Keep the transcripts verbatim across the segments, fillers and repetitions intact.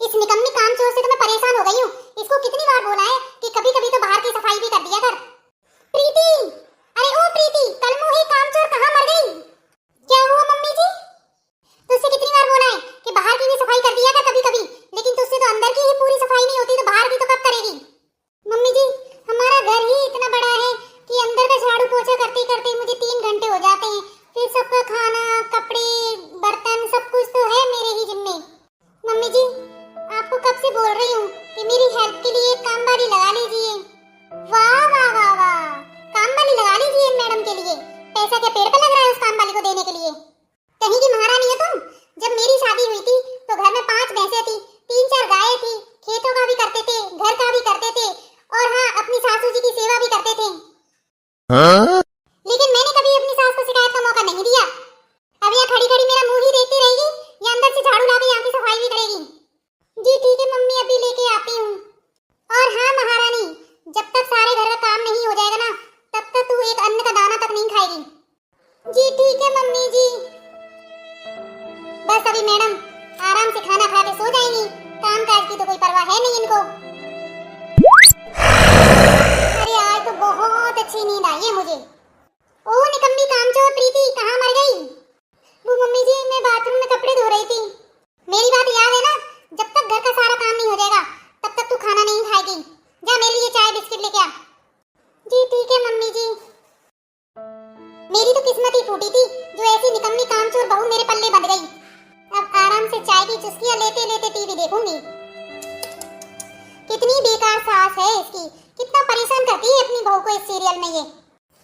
इस निकम्मी कामचोर से तो मैं परेशान हो गई हूँ। इसको कितनी बार बोला है कि कभी-कभी तो बाहर की सफाई भी कर दिया कर। प्रीति, अरे ओ प्रीति, कलमुही कामचोर कहाँ मर गई? क्या हुआ मम्मी जी? तुझसे कितनी बार बोला है कि बाहर की भी सफाई कर दिया कर कभी-कभी, लेकिन तुझसे तो अंदर की ही पूरी सफाई नहीं होती, तो बाहर की तो कब करेगी? मम्मी जी, हमारा घर ही इतना बड़ा है कि अंदर का झाड़ू पोछा करते करते मुझे तीन घंटे हो जाते हैं। फिर सबका खाना, कपड़े, बर्तन, सब कुछ तो है मेरे ही जिम्मे। मम्मी जी, आपको कब से बोल रही हूँ कि मेरी help के लिए एक काम वाली लगा लीजिए। वाह, वाह, वाह, वाह, काम वाली लगा लीजिए मैडम के लिए। पैसा क्या पेड़ पे लग रहा है उस काम वाली को देने के लिए? कहीं की महारानी हो तुम? जब मेरी शादी हुई थी तो घर में पांच भैंसें थी, तीन चार गायें थी, खेतों का भी करते थे, घर का भी करते थे, और हाँ, अपनी सासू जी की सेवा भी करते थे। हाँ? लेकिन मैंने कभी अपनी सास को शिकायत का मौका नहीं दिया। अब यह खड़ी खड़ी मेरा मुंह ही देखती रहेगी या अंदर से झाड़ू लाके यहाँ की सफाई भी करेगी? जी ठीक है मम्मी, अभी लेके आती हूँ। और हाँ महारानी, जब तक सारे घर का काम नहीं हो जाएगा ना, तब तक तू एक अन्न का दाना तक नहीं खाएगी। जी ठीक है मम्मी जी। बस अभी मैडम आराम से खाना खा के सो जाएंगी, काम काज की तो कोई परवाह है नहीं इनको। अरे आज तो बहुत अच्छी नींद आई है मुझे। ओ निकम्मी कामचोर प्रीति, कहाँ मर गई? वो मम्मी जी, मैं बाथरूम में कपड़े धो रही थी। मेरी बात याद है ना, जब तक घर का सारा काम नहीं हो जाएगा, तब तक तू खाना नहीं खाएगी। जा मेरे लिए चाय बिस्किट लेके आ। जी ठीक है मम्मी जी। मेरी तो किस्मत ही फूटी थी जो ऐसी निकम्मी कामचोर बहू मेरे पल्ले बंध गई। अब आराम से चाय की चुस्कियां लेते लेते टीवी देखूंगी। कितनी बेकार सास है इसकी, कितना परेशान करती है अपनी बहू को इस सीरियल में ये।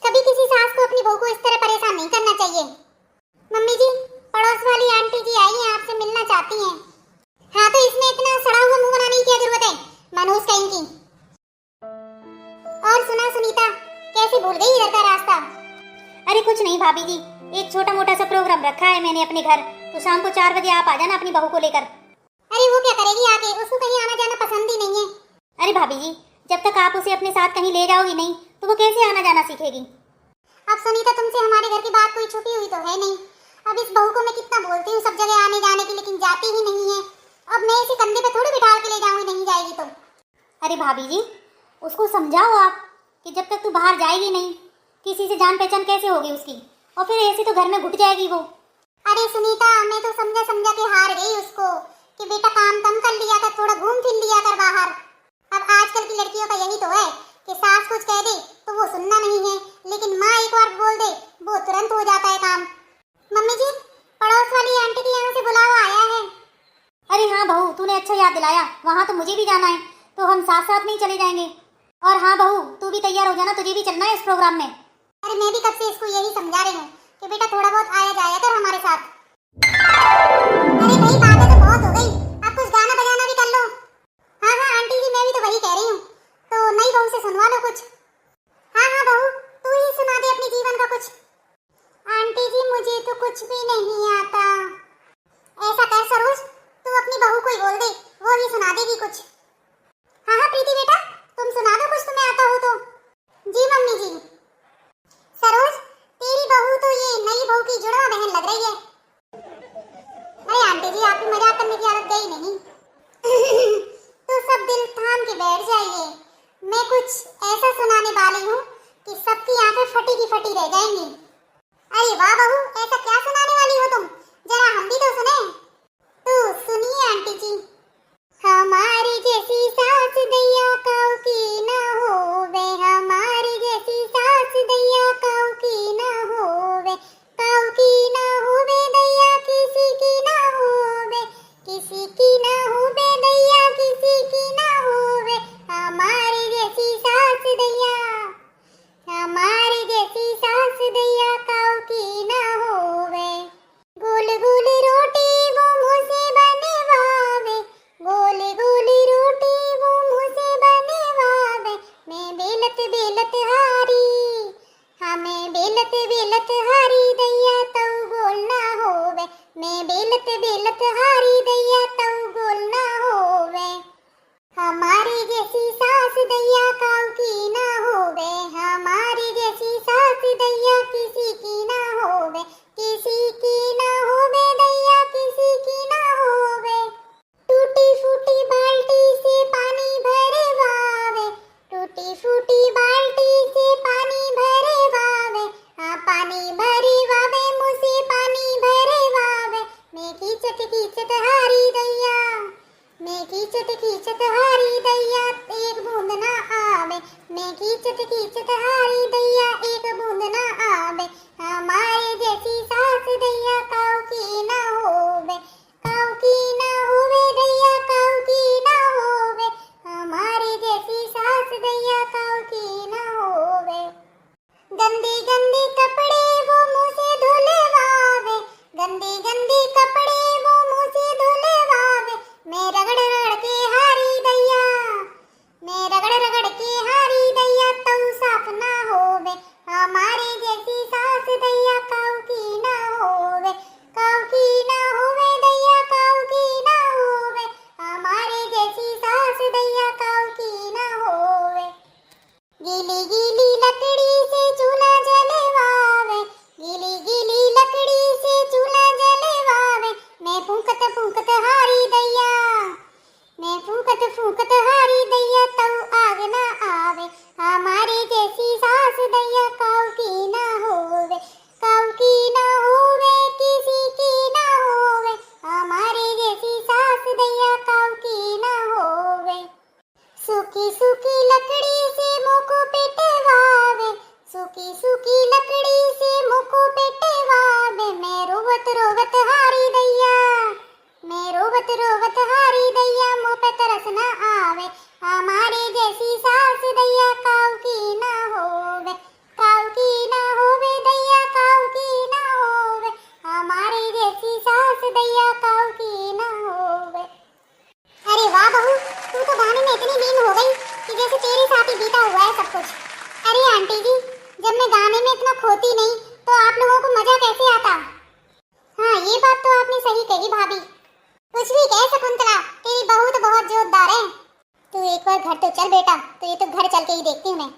कभी किसी सास को अपनी बहू को इस तरह परेशान नहीं करना चाहिए। मम्मी जी, पड़ोस वाली आंटी जी आई हैं, आपसे मिलना चाहती हैं। हाँ, तो इसमें इतना सड़ा हुआ मुंह बनाने की क्या जरूरत है, मनहूस कहीं की। और सुना सुनीता, कैसे भूल गई इधर का रास्ता? अरे कुछ नहीं भाभी जी, एक छोटा मोटा सा प्रोग्राम रखा है मैंने अपने घर, तो शाम को चार बजे आप आ जाना अपनी बहू को लेकर। अरे वो क्या करेगी आके, उसको कहीं आना जाना पसंद ही नहीं है। अरे भाभी जी, जब तक आप उसे अपने साथ कहीं ले जाओगी नहीं, तो वो कैसे आना जाना सीखेगी? अब सुनीता, तुमसे हमारे घर की बात कोई छुपी हुई तो है नहीं। अब इस बहू को मैं कितना बोलती हूँ सब जगह आने जाने की, लेकिन जाती ही नहीं है। अब मैं इसे कंधे पे थोड़ी बिठा के ले जाऊंगी, नहीं जाएगी तो। अरे भाभी जी, उसको समझाओ आप कि जब तक तू बाहर जाएगी नहीं, किसी से जान पहचान कैसे होगी उसकी, और फिर ऐसे तो घर में घुट जाएगी वो। अरे सुनीता, मैं तो समझा समझा के हार गई उसको कि बेटा काम कम कर लिया कर, थोड़ा घूम फिर लिया कर बाहर। अब आजकल की लड़कियों का यही तो है कि सास कुछ कह दे तो वो सुनना नहीं है, लेकिन माँ एक बार बोल दे, वो तुरंत हो जाता है काम। मम्मी जी, पड़ोस वाली आंटी के यहाँ से बुलावा आया है। अरे हाँ बहू, तूने अच्छा याद दिलाया, वहाँ तो मुझे भी जाना है, तो हम साथ साथ में ही चले जाएंगे। और हाँ बहू, तू भी तैयार हो जाना, तुझे भी चलना है इस प्रोग्राम में। अरे मैं भी कब से इसको यही समझा रही हूँ कि बेटा थोड़ा बहुत आया जाया कर हमारे साथ। अरे भाई, बातें तो बहुत हो गई, अब कुछ गाना बजाना भी कर लो। हाँ हाँ आंटी जी, मैं भी तो वही कह रही हूँ, तो नई बहू से सुनवा लो कुछ। हाँ हाँ बहू, तू ही सुना दे अपने जीवन का कुछ। आंटी जी, मुझे तो कुछ भी नहीं आता। ऐसा कर सरोज, तू अपनी बहू को ही बोल दे, वो ही सुना देगी कुछ। हाँ हाँ प्रीति बेटा, तुम सुना दो कुछ तुम्हें आता हो तो। जी मम्मी जी। सरोज, तेरी बहू तो ये नई बहू की जुड़वा बहन लग रही है। अरे आंटी जी, आपकी मजाक करने की आदत गई नहीं। तो सब दिल थाम के बैठ जाइए, मैं कुछ ऐसा सुनाने वाली हूँ कि सबकी आंखें फटी की फटी रह जाएंगी। अरे वाह बहू, ऐसा क्या सुनाने वाली हो तुम, जरा हम भी तो सुने। तो सुनिए आंटी जी। हमारी जैसी सास दैया काऊ की ना होवे, हमारी जैसी सास दैया काऊ की ना होवे, काऊ की ना होवे दैया, किसी की ना होवे, किसी की ना होवे दैया, किसी की ना होवे, हमारी जैसी सास दैया, हमारी जैसी सास दैया काऊ की ना होवे। गोल गोल रोटी वो मुझसे बनवावे, गोल गोल रोटी वो मुझसे बनवावे, मैं बेलत बेलत हारी, हाँ मैं बेलत बेलत हारी दैया तऊ गोल ना होवे, मैं बेलत बेलत हारी दैया तऊ गोल ना खींचत खींचत हारी दैया एक बूंद ना आवे, मैं खींचत खींचत हारी दैया एक बूंद ना आवे। हमारे जैसी सास दैया काऊ की ना होवे, काऊ की ना होवे दैया काऊ की ना होवे। हमारे जैसी सास दैया काऊ की ना होवे। गंदे गंदे कपड़े वो मुँह से धुलवावे, गंदे गंदे कपड़े वो मुँह से धुलवावे। मैं रगड़ रगड़ के हारी दैया, मैं रगड़ रगड़ के हारी दैया तऊ साफ ना होवे। हमारे जैसी सास दैया काऊ की ना होवे, काऊ की ना होवे दैया काऊ की ना होवे। हमारे जैसी सास दैया काऊ की ना होवे। गीली गीली लकड़ी से चूल्हा जलवावे, गीली गीली लकड़ी से चूल्हा जलवावे। मैं फूंकत फूंकत हारी दैया, मैं फूंकत फूंकत हारी दैया तऊ आग ना आवे। हमारे जैसी सास दैया काऊ की ना होवे, काऊ की ना होवे, किसी की ना होवे। हमारे जैसी सास दैया काऊ की ना होवे। सूखी सूखी लकड़ी से मुँह को पेटवावे, सूखी सूखी लकड़ी से मुँह को पेटवावे। मैं रोवत रोवत हारी दैया, मैं रोवत रोवत हारी दैया मुँह पे तरस ना आवे। हमारे जैसी सास दैया काऊ की ना होवे, काऊ की ना होवे दैया काऊ की ना होवे। हमारे जैसी सास दैया काऊ की ना होवे। अरे वाह बहू, तू तो गाने में इतनी लीन हो गई कि जैसे तेरे साथ ही बीता हुआ है सब कुछ। अरे आंटी जी, जब मैं गाने में इतना खोती नहीं तो आप लोगों को मजा कैसे आता? हाँ, ये बात तो आपने सही कही भाभी। कुछ भी कह शकुंतला, तेरी बहू तो बहुत जोरदार है। तू एक बार घर तो चल बेटा, तुझे तो घर चल के ही देखती हूँ मैं।